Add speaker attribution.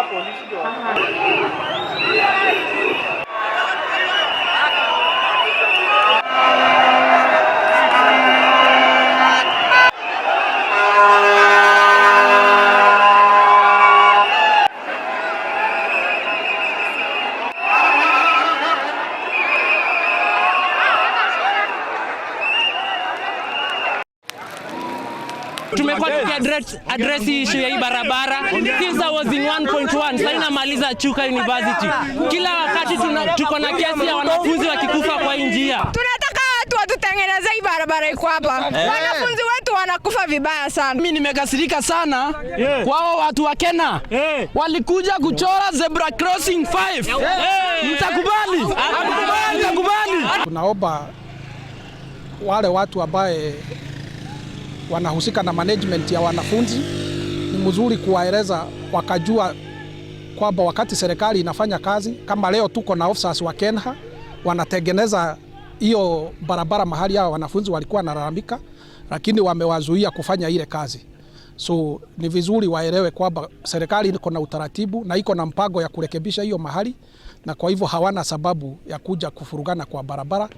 Speaker 1: Polisi ndio.
Speaker 2: Tumekuwa tukiaddress hii issue ya hii barabara since I was in 1.1. Sasa inamaliza Chuka University. Kila wakati tuko na kesi ya wanafunzi wakikufa kwa hii njia.
Speaker 3: Tunataka watu watutengeneze hii barabara iko hapa. Wanafunzi wetu wanakufa vibaya sana.
Speaker 4: Mimi nimekasirika sana kwa hao watu wa KeNHA walikuja kuchora zebra crossing 5. Mtakubali? Mtakubali?
Speaker 5: Tunaomba wale watu ambaye wanahusika na management ya wanafunzi, ni mzuri kuwaeleza wakajua kwamba wakati serikali inafanya kazi, kama leo tuko na officers wa KeNHA wanatengeneza hiyo barabara mahali hao wanafunzi walikuwa wanalalamika, lakini wamewazuia kufanya ile kazi. So ni vizuri waelewe kwamba serikali iko na utaratibu na iko na mpango ya kurekebisha hiyo mahali, na kwa hivyo hawana sababu ya kuja kufurugana kwa barabara.